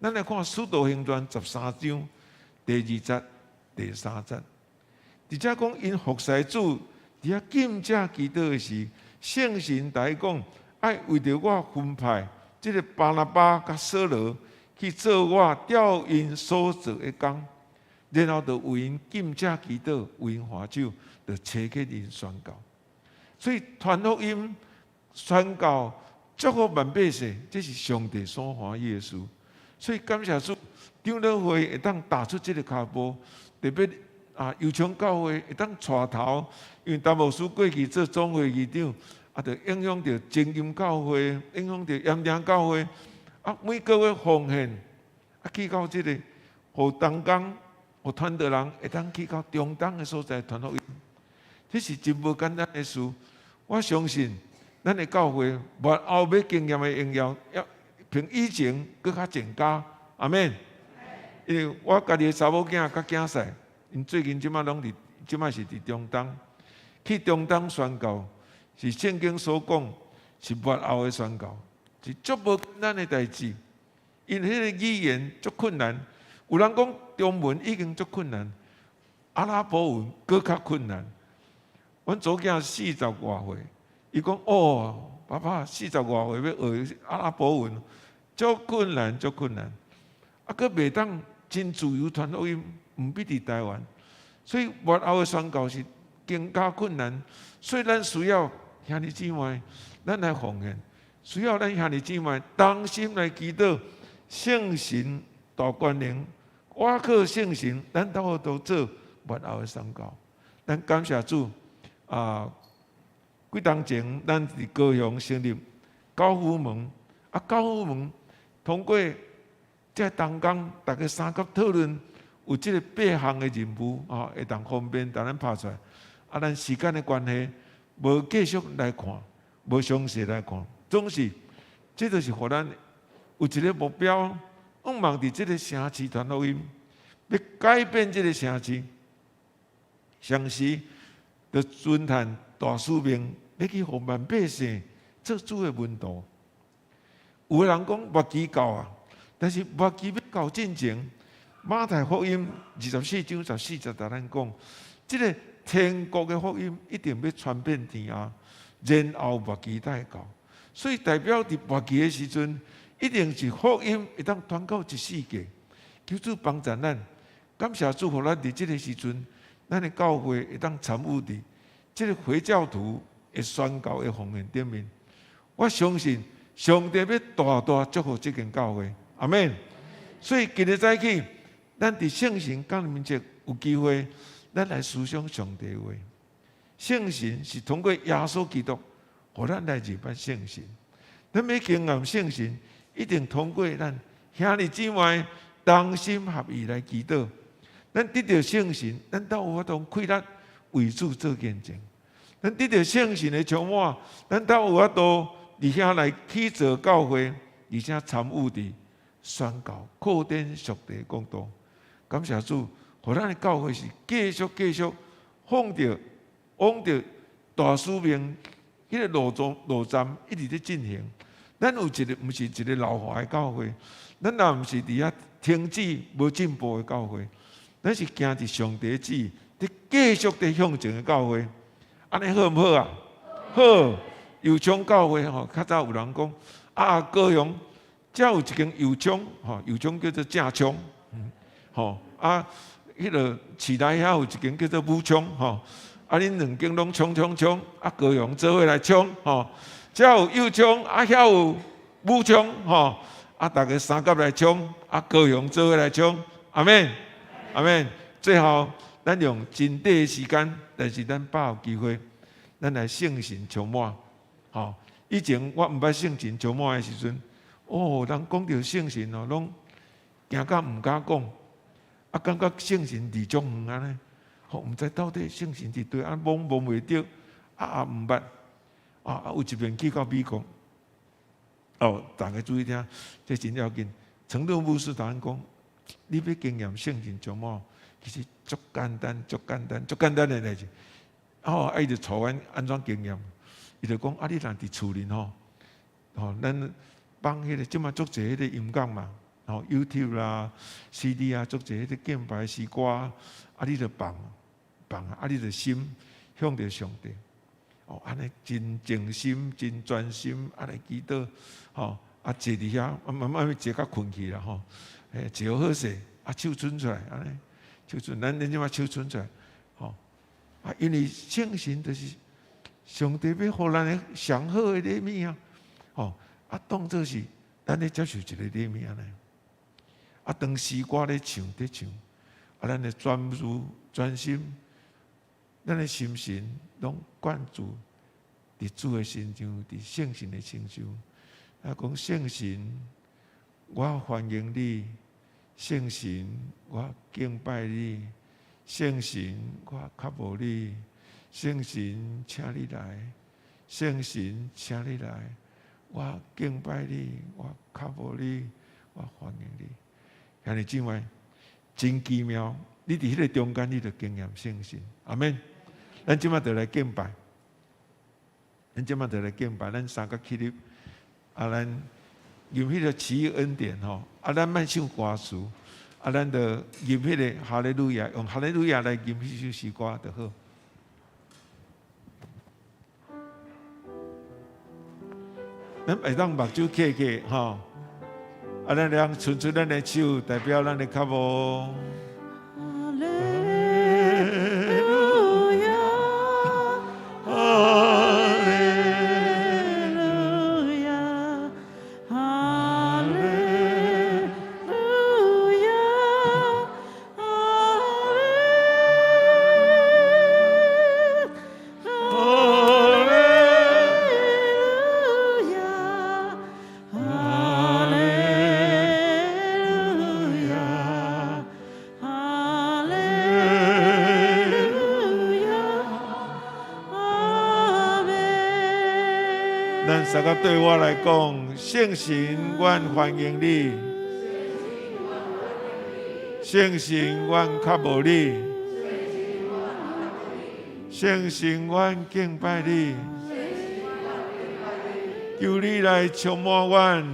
咱來看《使徒行傳》13章第二節、第三節，佇遮講𪜶服侍主，佇遐禁食祈禱的時，聖神共伊講，愛為著我分派這个巴拿巴佮掃羅去做我調𪜶所做的工，然後就為𪜶禁食祈禱，為𪜶按手，就差遣𪜶宣教。所以傳福音、宣教、祝福萬百姓，這是上帝所歡喜的事。所以感謝主，長老會會當踏出這个跤步。特別啊，右昌教會會當帶頭，因為陳牧師過去做總會議長，啊，就影響著精金教會，影響著鹽埕教會，啊，每個月奉獻，啊，去到這个，予同工、予傳道人會當去到中東的所在傳福音，這是真無簡單的事。我相信，咱的教會末後欲經驗的榮耀，要比以前閣較增加。阿們。因為我家己的查某囝佮囝婿，𪜶最近這擺攏佇，這擺是佇中東，去中東宣教，是聖經所講是末後的宣教，是足無簡單的代誌。因為彼个語言足困難，有人講中文已經足困難，阿拉伯文閣較困難。阮查某囝四十外歲，伊講哦，爸爸四十外歲欲學阿拉伯文，足困難，足困難。啊，閣袂當真自由傳福音，毋比佇台灣，所以末後的宣教是更加困難。所以咱需要兄弟姊妹，咱來奉獻；需要咱兄弟姊妹同心來祈禱，聖神大權能，倚靠聖神，咱才有法度做末後的宣教。咱感謝主啊！幾冬前，咱佇高雄成立教父門，啊，教父門通過這同工，逐家相佮討論，有這个八項的任務啊，會當方便共咱拍出來。啊，咱時間的關係，無繼續來看，無詳細來看。總是，這就是予咱有一个目標，向望佇這个城市傳福音，欲改變這个城市。同時，就遵行大使命，欲去予萬百姓做主的門徒。有的人講末期到啊，但是末期欲到進前，馬太福音24章14節共咱講，這个天國的福音一定欲傳遍天下，然後末期才會到。所以代表佇末期的時陣，一定是福音會當傳到一世界。求主幫助咱，感謝主，予咱佇這个時陣，咱的教會會當參與佇這个回教徒的宣教的奉獻頂面。我相信上帝欲大大祝福這間教會，阿們。所以今日早起，咱佇聖神降臨節有機會，咱來思想上帝話。聖神是通過耶穌基督，予咱來認捌聖神。咱欲經驗聖神，一定通過咱兄弟姊妹同心合意來祈禱。咱得著聖神，咱才有法度氣力為主做見證。咱得著聖神的充滿，咱才有法度佇遐來起造教會，而且參與佇宣教、擴展屬地的國度。感謝主，予咱的教會是繼續繼續奉著往著大使命彼个路中路站一直咧進行。咱有一个毋是一个老化的教會，咱也毋是佇遐停止無進步的教會，咱是行佇上帝旨意，佇繼續佇向前的教會。按呢好毋好啊？好，右昌教會吼，較早有人講啊，高雄遮有一間右昌吼，右昌叫做正昌，吼啊，彼个市內遐有一間叫做武昌吼，啊，恁兩間攏衝衝衝，啊，高雄做伙來衝吼，遮有右昌，啊，遐有武昌吼，啊，逐家相佮來衝，啊，高雄做伙來衝，阿們，阿們。最後，咱用真短的時間，但是咱把握機會，咱來聖神充滿。吼，以前我毋捌聖神充滿的時陣，哦，人講著聖神哦，攏驚甲毋敢講，啊，感覺聖神離足遠按呢，吼，毋知到底聖神佇佗，啊，摸摸袂著，啊，也毋捌，啊，有一遍去到美國，哦，大家注意聽，這真要緊。陳頓牧師頭先講，你欲經驗聖神充滿，其實足簡單、足簡單、足簡單的代誌。哦，啊，伊就帶阮按怎經驗？伊就講啊，你若佇厝裡吼，吼，咱放彼個這馬足濟彼個音樂嘛，吼，YouTube 啦、CD 啊，足濟彼個敬拜詩歌，啊，你就放放，啊，你就心向著上帝，哦，按呢真靜心、真專心，啊來祈禱，吼，啊坐佇遐，慢慢坐甲睏去啦，吼，欸，坐好勢，啊手伸出來，按呢手伸，咱這馬手伸出來，吼，啊，因為聖神就是上帝欲予咱的上好的禮物啊，吼，啊當做是咱咧接受一个禮物按呢，啊當詩歌咧唱咧唱，啊咱的專注專心，咱的心神攏灌注佇主的身上，佇聖神的身上。啊講聖神，我歡迎你；聖神，我敬拜你；聖神，我渴慕你；聖神，請你來；聖神，請你來。我敬拜你，我渴慕你，我歡迎你。兄弟姊妹，真奇妙！你佇彼个中間，你就經驗聖神。阿們。咱這馬就來敬拜，咱這馬就來敬拜，咱三個起立，啊，咱用彼个奇異恩典吼，啊，咱莫唱歌詞，啊，咱就吟彼个哈利路亞，用哈利路亞來吟彼首詩歌就好。咱會當目睭閉起吼，啊，咱兩伸出咱的手，代表咱的渴慕。咱三个對我來講，聖神，阮歡迎你；聖神，阮渴慕你；聖神，阮敬拜你。求你來充滿阮。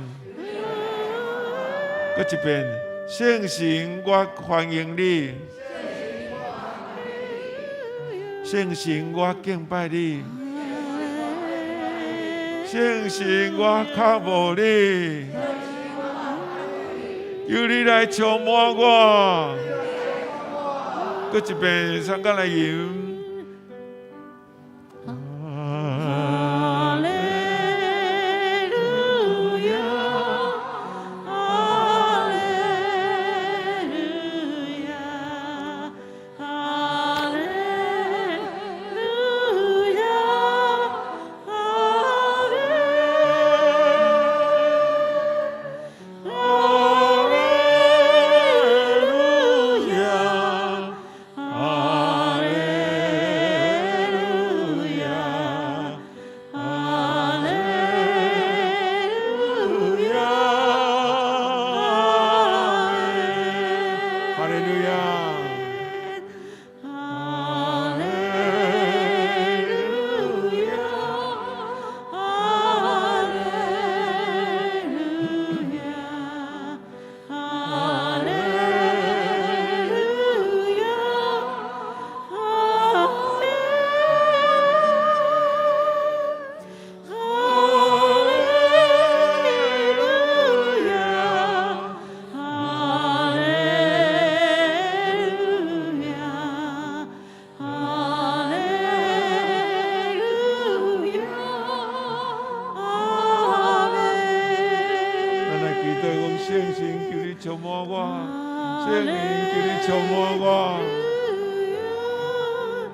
閣一遍，聖神，我歡迎你；聖神，我敬拜你。聖神，我渴慕你，求你來充滿我。閣一遍，三個來吟。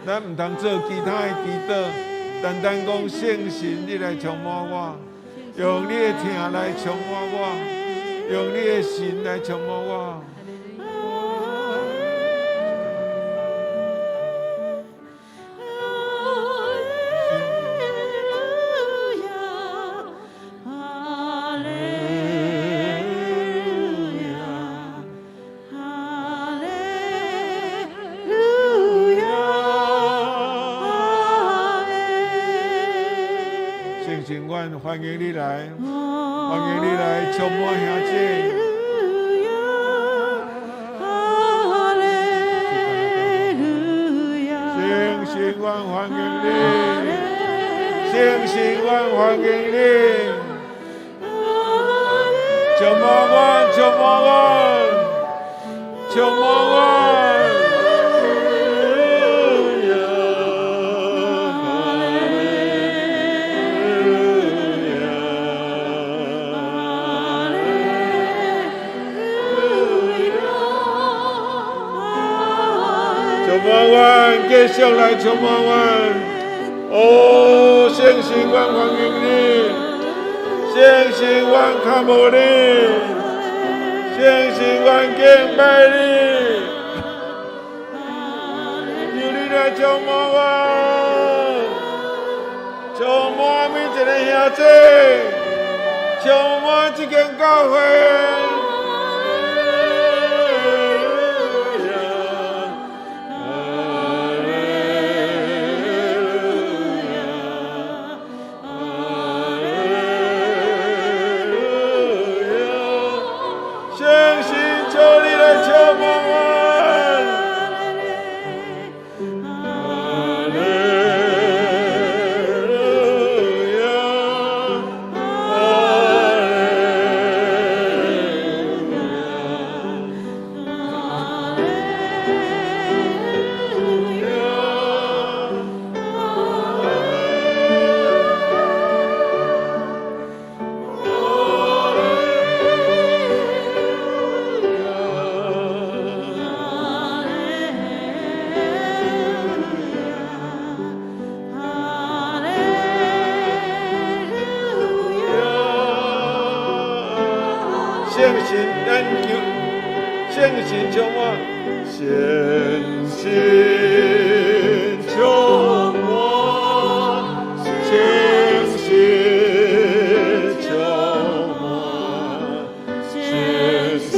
咱毋通做其他的祈禱，單單講聖神，你來充滿我，用你的疼來充滿我，用你的神來充滿我。聖神，阮歡迎你來，歡迎你來充滿兄弟。聖神，阮歡迎你，聖神，阮歡迎你，充滿阮，充滿阮，充滿阮。充滿阮，繼續來充滿阮。哦，聖神，阮歡迎你，聖神，阮渴慕你，聖神，阮敬拜你，求你來充滿阮，充滿每一個兄弟，充滿這間教會。聖神，求你來充滿阮。哈利路亞，哈利路亞。聖神，咱求聖神充滿，聖神充滿，聖神充滿，聖神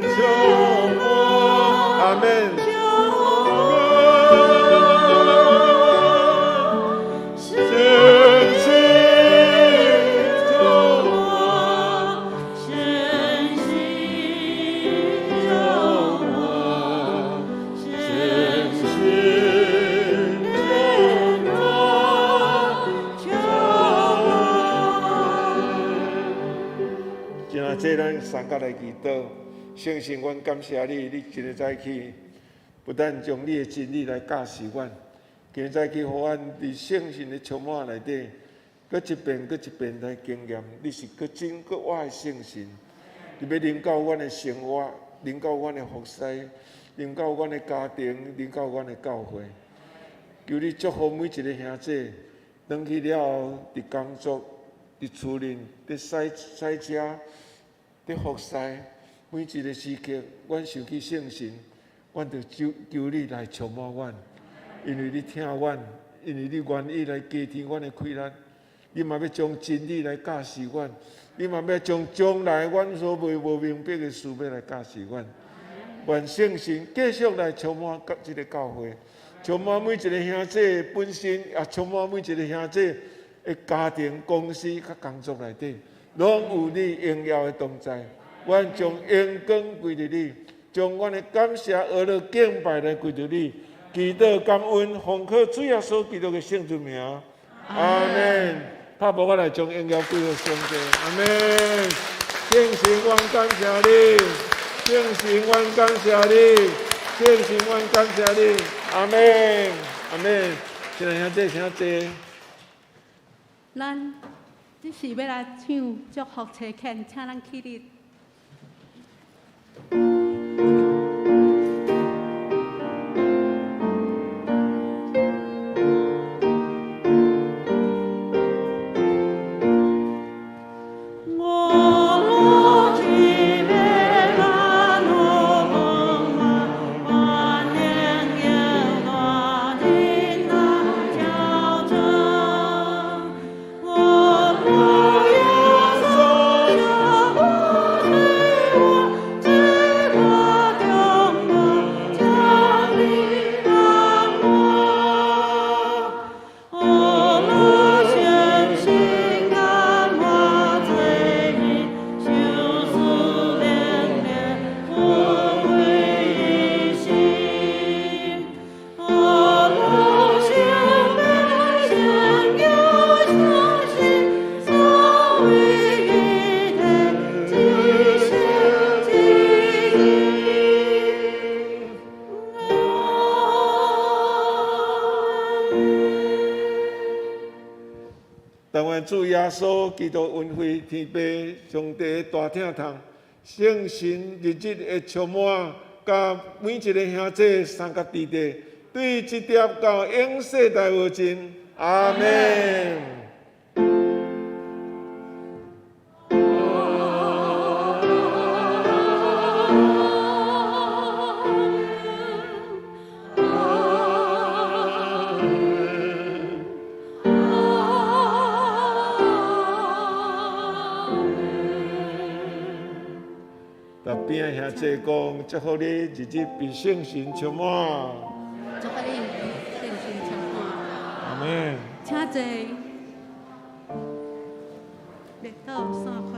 充滿，阿門。聖神充滿，聖神充滿。今仔日咱三甲來祈禱，聖神，阮感謝你，你今日早起不但將你的真理來教示阮，今日早起予阮佇聖神的充滿內底，閣一遍閣一遍來經驗，你是閣真閣活的聖神，你欲臨到阮的生活，臨到阮的服侍，臨到阮的家庭，臨到阮的教會。求你祝福每一個兄弟，轉去了後，佇工作、佇厝裡、佇駛駛車、佇服侍，每一個時刻，阮想起聖神，阮就求求你來充滿阮，因為你疼阮，因為你願意來加添阮的氣力，你嘛欲將真理來教示阮，你嘛欲將將來阮所未無明白的事欲來教示阮。願聖神繼續來充滿這個教會，充滿每一個兄弟本身，也充滿每一個兄弟的家庭、公司佮工作內底，攏有你榮耀的同在。阮將榮光歸予你，將阮的感謝、學樂、敬拜來歸予你。祈禱感恩，奉靠主耶穌基督的聖尊名，阿門。拍鼓我來將榮耀歸予上帝，阿門。聖神，阮感謝你，聖神，阮感謝你，聖神，阮感謝你，阿門，阿門。親愛兄弟，請坐。咱這是欲來唱祝福差遣，請咱起立。主耶穌基督恩惠、天父上帝大疼痛、聖神日日的充滿，佮每一个兄弟三佮弟弟，對這粒到永世代無盡。阿們。特邊兄弟講，祝福你日日被聖神充滿。祝福你聖神充滿。阿們。請坐。列倒散開。